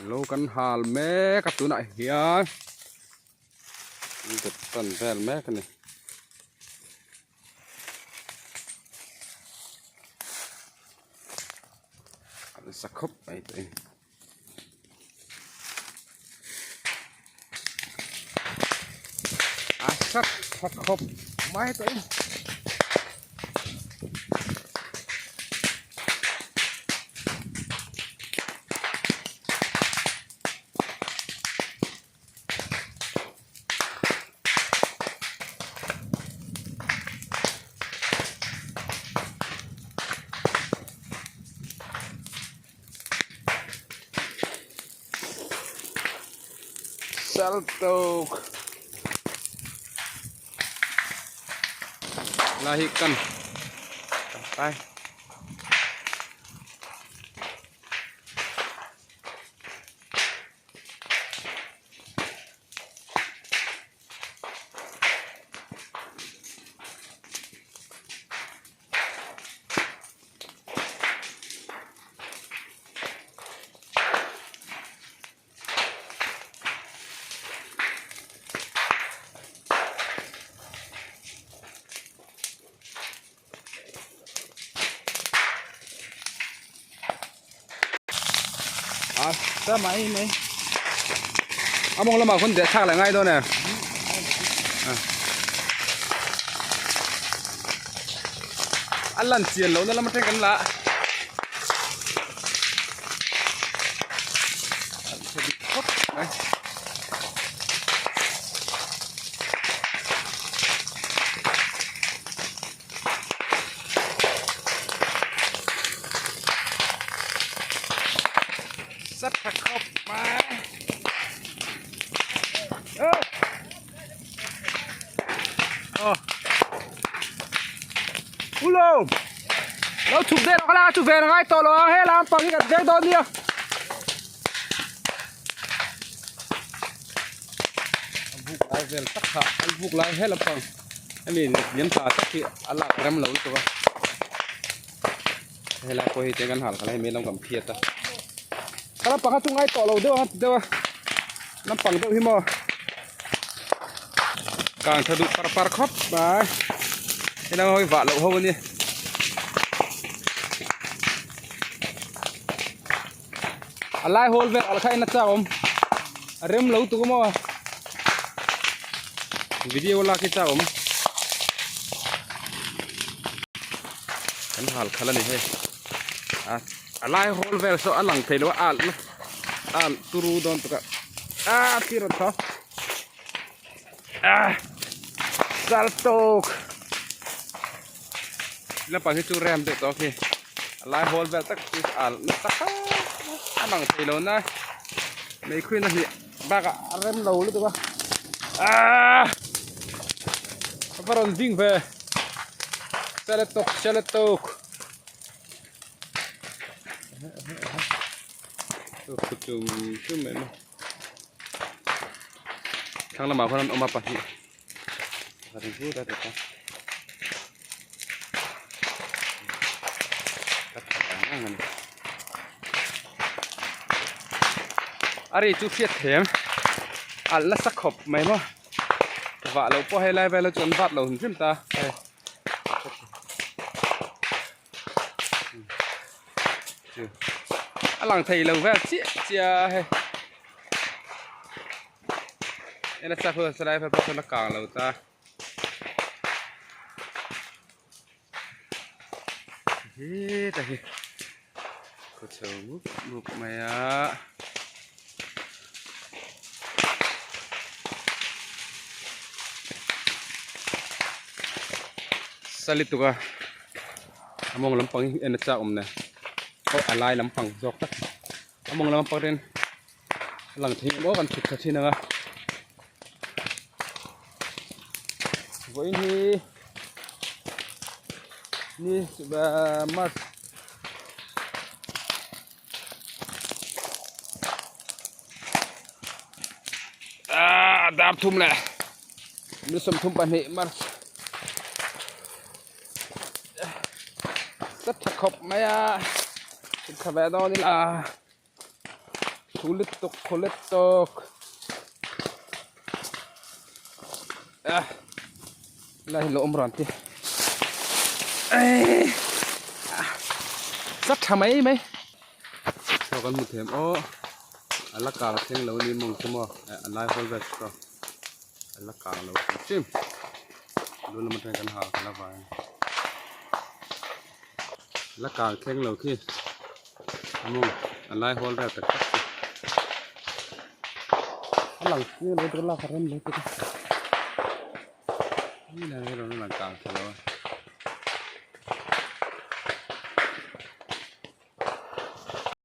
Lo kan hal mek a tunah hian dep tan vel mek a ni. A nasa khawp mai tawh in. A sat tha khawp mai tawh in. Saltawk lai hi kan tai. À, ta mai mai. A mawng lamah khawn deh thlak leh ngai dawn em? A lan chian lohna lam atang kan la a. Khawp mai. Sat tha khawp mai. Ulo lo chhuk deuh rawh la chhuk ve ngai tawh lo ang he lam pang hi kan veng dawn nia a buk lai vel tak kha an buk lai he lam pang hemi lian tha tak hi a lak rem lo lutuk a helai pawh hi tiang kan hal kha la hemi lam kan phiat a ka lampang kha chu ngai tawh lo deuh a ti deuh a lampang deuh hi maw kang tha duh par par khawp mai helai ho hi vah loh ho a nia. A lai hawl vel alh kha en a chak awm a rem lo tuk maw video lak hi chak awm kan hal khalh a ni hei a a lai hawl vel saw a lang thei lo a alh alh turu dawn tuk a a thlir a thaw a sal tawk lampang hi chu rem deuh tawh khi a lai hawl vel tak chu a alh nasa kha a lang thei lo na meikhuin a hnih bakah a rem lo lutuk a aaa a va rawn ding ve chale tawk chale tawk chum chum mai maw thlang lamah khuan an awm a pahnih. A ri chu hriat them alh nasa khawp mai maw vah loh pawh helai velah chuan vat lo hrim hrim ta hei a lang thei lo vel chiah chiah a hei. En a chak hun salai phei chuan a kang lo ta. Heta hi khaw chho mup mup mai a. Sali tuk a a mawng lampang hi en a chak awm nen aw a lai lampang zawk tak a mawng lampang te a lang thei em aw kan chhuk thla thin ang a vawiin hi ni march ah dar thum leh ni 32 march sat tha khawp mai a chhuk thla ve dawn ila. Khu lutuk khu lutuk ah lai hi lo awm ran te eh zat tha mai mai saw kan hmu them aw a la kang thleng lo ni mawng chu maw a lai hawl vel chu a la kang lo hrim hrim lu lam atang kan ha la vang la kang thleng lo khi mawng a lai hawl vel tak tak chu a lang chiang lo tur lak a rem lo tur a ni lai erawh a lang kang thei lo a.